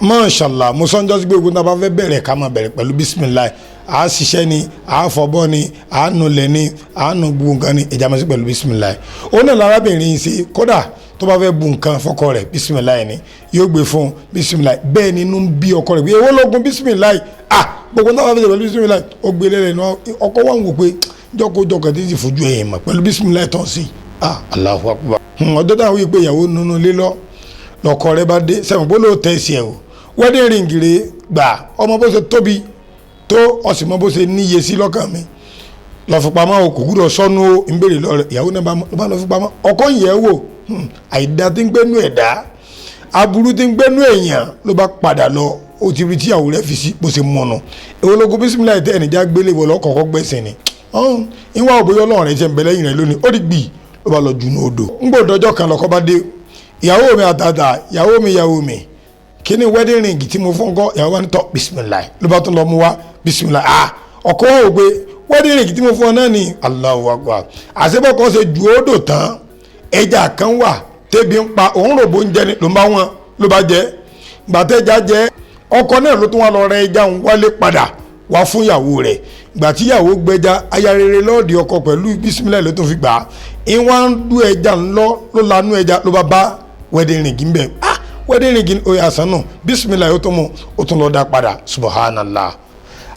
Mashallah, mo sọ ń jọ́sí pé ogun tá a bá fẹ́ bẹ̀rẹ̀, ká máa bẹ̀rẹ̀ pẹ̀lú bisimilayi. À á ṣiṣẹ́ ni, à á fọbọ́ ni, à á nulẹ̀ ni, à á nu gbogbo nǹkan ni, ìjà máa ṣe pẹ̀lú bisimilayi. Ó náà lárábìnrin yìí ṣe. Kódà tó bá fẹ́ bu nǹkan fọ́kọ rẹ̀, bisimilayi ni yóò gbé fún bisimilayi. Bẹ́ẹ̀ ni inú ń bí ọkọ rẹ̀ pé èwo lógun bisimilayi? Ah, gbogbo náà bá fẹ́ ṣe pẹ̀lú bisimilayi, ó gbé lẹ́lẹ̀ ní ọkọ wa ń wò pé jọ́kọ́jọ́kọ́ tí ń sì fojú ẹ̀yìn mọ̀ pẹ̀lú bisimilayi tán sí. Ah, Allahu Akbar. Ọjọ́ táwọn wí pé ìyàwó nínú ilé lọ lọkọ rẹ̀ bá dé sẹ́wọ̀n bó ló tẹ̀ sí ẹ̀ o, wedding ring rè gbà, ọmọ bó ṣe tóbi tó, ọ̀sìn mọ́ bó ṣe níye sí lọ́kàn mi, lọ fi pamọ́ o, kò gbúdọ̀ sọnù o. Ń béèrè lọ rẹ̀, ìyàwó náà bá lọ fi pamọ́. Ọkọ yẹ̀ wò, àìdá tí ń gbénú ẹ̀dá, aburú tí ń gbénú èèyàn, ló bá padà lọ. Ó ti rí tíyàwó rẹ̀ fi sí bó ṣe mọ̀nà. Èwo lóko bísímìláì tẹ́ ẹnìjà gbélé wọ lọ́kọ̀ọ́kọ́ gbẹ̀sìn ni ìwà òbóyọ́ ọlọ́run rẹ̀ ṣe ń bẹ lẹ́yìn rẹ̀ lónìí. Ó di gbì, ló bá lọ jù ní odò. Ń gbọ́dọ̀ ọjọ́ kan lọ́kọ́ bá dé: "Ìyàwó mi àtàtà, ìyàwó mi, ìyàwó mi, kí ni wedding ring tí mo fún kọ́?" Ìyàwó bá ní tọ́, bisimilayi, ló bá tún lọ mú wá, bisimilayi. Ah, ọkọ wa ò gbé wedding ring tí mo fún ọ náà ni. Allahu Akbar. Àṣebọ́kọ́ ṣe ju odò tán, ẹja kan wà tẹ́bi ń pa òun, rògbò ń jẹ ni, ló ń bá wọn, ló bá jẹ. Gbàtẹ́já jẹ, ọkọ náà ló tún wá lọ rẹ ẹja ń wálé padà wá fún ìyàwó rẹ̀. Gbà tí ìyàwó gbẹja, aya rere lọ́ọ̀dì ọkọ, pẹ̀lú bisimilayi ló tún fi gbà á. Ìwọ̀n ń dú ẹja ńlọ, ló lanú ẹja, ló bá bá wedding ring ń bẹ̀. Ah, wedding ring oyè àsán náà, bisimilayi, ó tún mú, ó tún lọ dá padà. Subhanallah.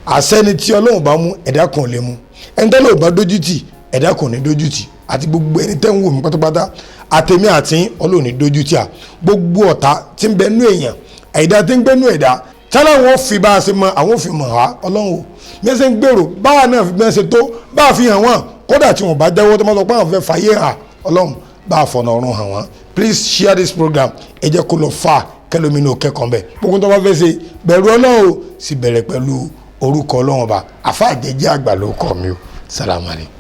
Àsẹ́ni tí Ọlọ́run bá mú, ẹ̀dá kan ò lè mú. Ẹni tẹ́lẹ̀ ò bá dójú tì, ẹ̀dá kan ò ní dójú tì. Àti gbogbo ẹni tẹ́ ń wò mí pátápátá, àtẹ̀mí àti Ọlọ́run ní dójú tì à. Gbogbo ọ̀tá tí ń bẹ nú èèyàn, àìdá tí ń gbénú ẹ̀dá tẹ́lẹ̀, wọn fi bá a ṣe mọ àwọn fi mọ̀ wá. Ọlọ́run o, bí wọ́n ṣe ń gbèrò báwa náà fi bẹ́ẹ̀ ṣe tó bá a fi hàn wọ́n. Kódà tí wọ́n bá jẹ́wọ́ tó máa sọ pé àwọn fẹ́ fàyè hàn, Ọlọ́run bá a fọ̀nà ọ̀run hàn wọ́n. Please share this program. Ẹ jẹ́ kó lọ fà kẹlòmínú kẹ́kọ̀ọ́ bẹ́ẹ̀. Gbogbo tó bá fẹ́ ṣe, bẹ̀rù Ọlọ́run o, sì bẹ̀rẹ̀ pẹ̀lú orúkọ Ọlọ́run Ọba. Àfa àjẹjẹ́ àgbà ló kọ́ mi o. Salamu alaykum.